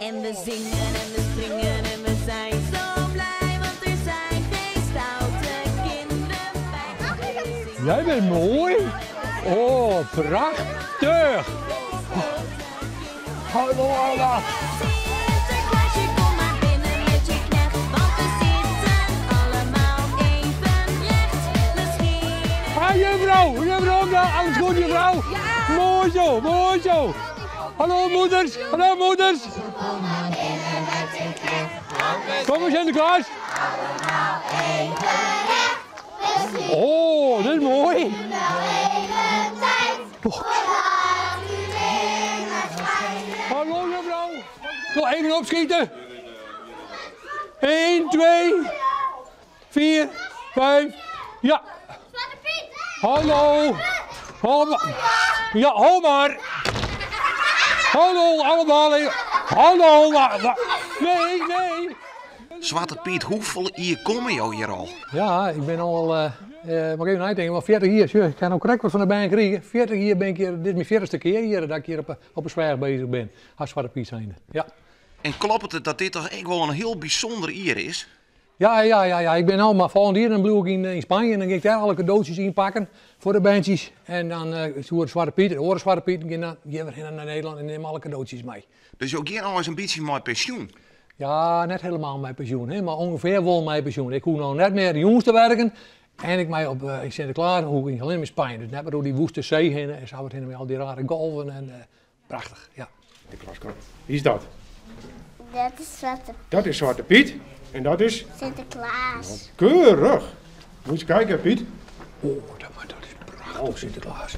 En we zingen en we springen en we zijn zo blij, want er zijn geen stoute kinderen bij. Jij bent mooi. Oh, prachtig. Hallo allemaal. Sinterklaasje, kom maar binnen met je knecht, want we zitten allemaal even recht. Misschien Hi juffrouw, juffrouw, alles goed juffrouw? Mooi zo, mooi zo. Hallo moeders, hallo moeders. Kom eens Sinterklaas. Oh, dit is mooi. Oh. Hallo juffrouw. Nog even opschieten. 1, 2, 4, 5. Ja. Hallo. Hallo. Ja, ho maar. Hallo allemaal. Hallo. Nee, nee. Zwarte Piet, hoeveel hier komen jou hier al? Ja, ik ben al, mag ik even nadenken, wel 40 jaar. Ik kan ook correct wat van de baan krijgen. 40 jaar ben ik hier, dit is mijn 40ste keer hier dat ik hier op een zwijg bezig ben. Als Zwarte Piet zijnde. Ja. En klopt het dat dit toch echt wel een heel bijzonder jaar is? Ja, ja, ja, ja. Ik ben al maar volgend jaar dan blijf ik in Spanje en dan ga ik daar alle cadeautjes inpakken voor de bandjes. En dan uh, Zwarte Piet, de oren Zwarte Piet, en dan gaan we naar Nederland en neem alle cadeautjes mee. Dus je gaat al eens een beetje met pensioen? Ja, net helemaal mijn pensioen, hè, maar ongeveer wel mijn pensioen. Ik hoef nou net meer de jongens te werken en ik mij op in Sinterklaas hoe ik alleen in Spanje. Dus net maar door die woeste zee heen en zo het heen met al die rare golven en prachtig, ja. De klaskant. Wie is dat? Dat is Zwarte Piet. Dat is Zwarte Piet. En dat is? Sinterklaas. Keurig. Moet je kijken, Piet. Oh, dat is prachtig, Sinterklaas.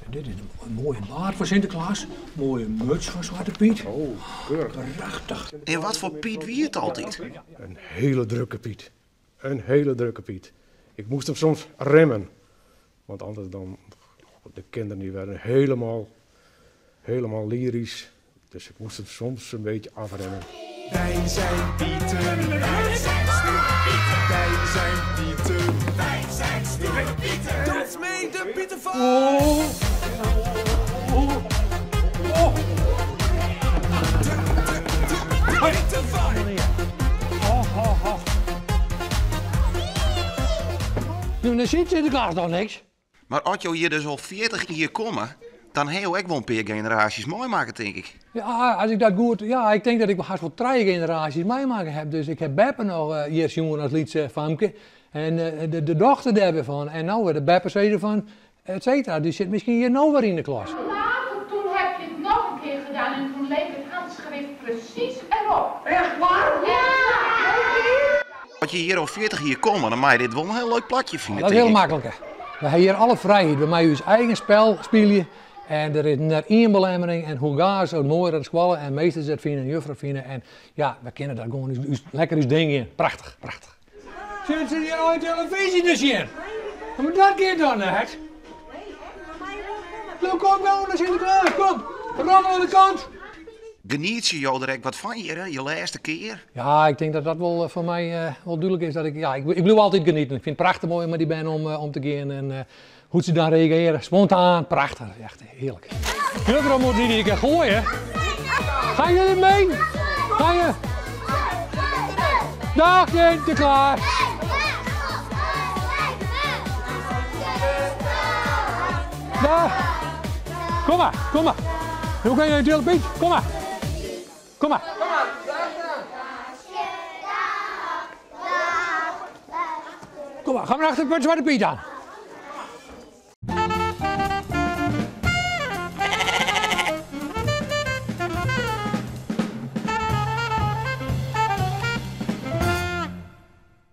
En dit is een mooie baard voor Sinterklaas. Mooie muts van Zwarte Piet. Oh, keurig. Prachtig. En wat voor Piet wie het altijd? Een hele drukke Piet. Een hele drukke Piet. Ik moest hem soms remmen. Want anders dan, de kinderen die werden helemaal, helemaal lyrisch. Dus ik moest hem soms een beetje afremmen. Wij zijn Pieten, wij zijn stoere Pieten, wij zijn Pieten, wij zijn stoere Pieten. Dans mee de Pieten van. Oh. Oh. Oh. De Pieten van. Oh, oh, oh. Nu, dan ziet Sinterklaas nog niks. Maar als je hier dus al 40 jaar komen, dan heb je ook wel een paar generaties mooi maken, denk ik. Ja, als ik dat goed, ja, ik denk dat ik haast wel 3 generaties meemaken heb. Dus ik heb Beppe nog hier jongen als liedse famke. En de dochter daarvan. En nou weer de Beppe zei ervan, et cetera. Die zit misschien hier nou weer in de klas. Later, toen heb je het nog een keer gedaan en toen leek het handschrift precies erop. Echt waar? Ja! Als je hier al 40 jaar komt, dan maak je dit wel een heel leuk plakje vinden. Dat is heel denk ik. makkelijk. Hè. We hebben hier alle vrijheid. We maken ons eigen spel spelen. En er is net één belemmering en hoe gaan ze mooi dat squallen en meesters het vinden en juffrouw vinden. En ja, we kennen daar gewoon lekker ons ding in. Prachtig, prachtig. Zit ze hier al in televisie te zien? Maar dat gaat dan net. Loop, kom nou naar Sinterklaas, kom. Rommel aan de kant. Geniet je jou direct wat van hier, hè? Je laatste keer? Ja, ik denk dat dat wel voor mij wel duidelijk is. Dat ik, ja, ik blijf altijd genieten. Ik vind het prachtig mooi om met die band om te gaan. En hoe ze dan reageren, spontaan, prachtig. Echt heerlijk. Juffrouw moet niet een keer gooien. Gaan jullie mee? Ga je? Dag Sinterklaas! Dag! Kom maar, kom maar. Hoe kan je natuurlijk, Piet? Kom maar. Kom maar. Kom maar, ga maar achter het Zwarte Piet aan.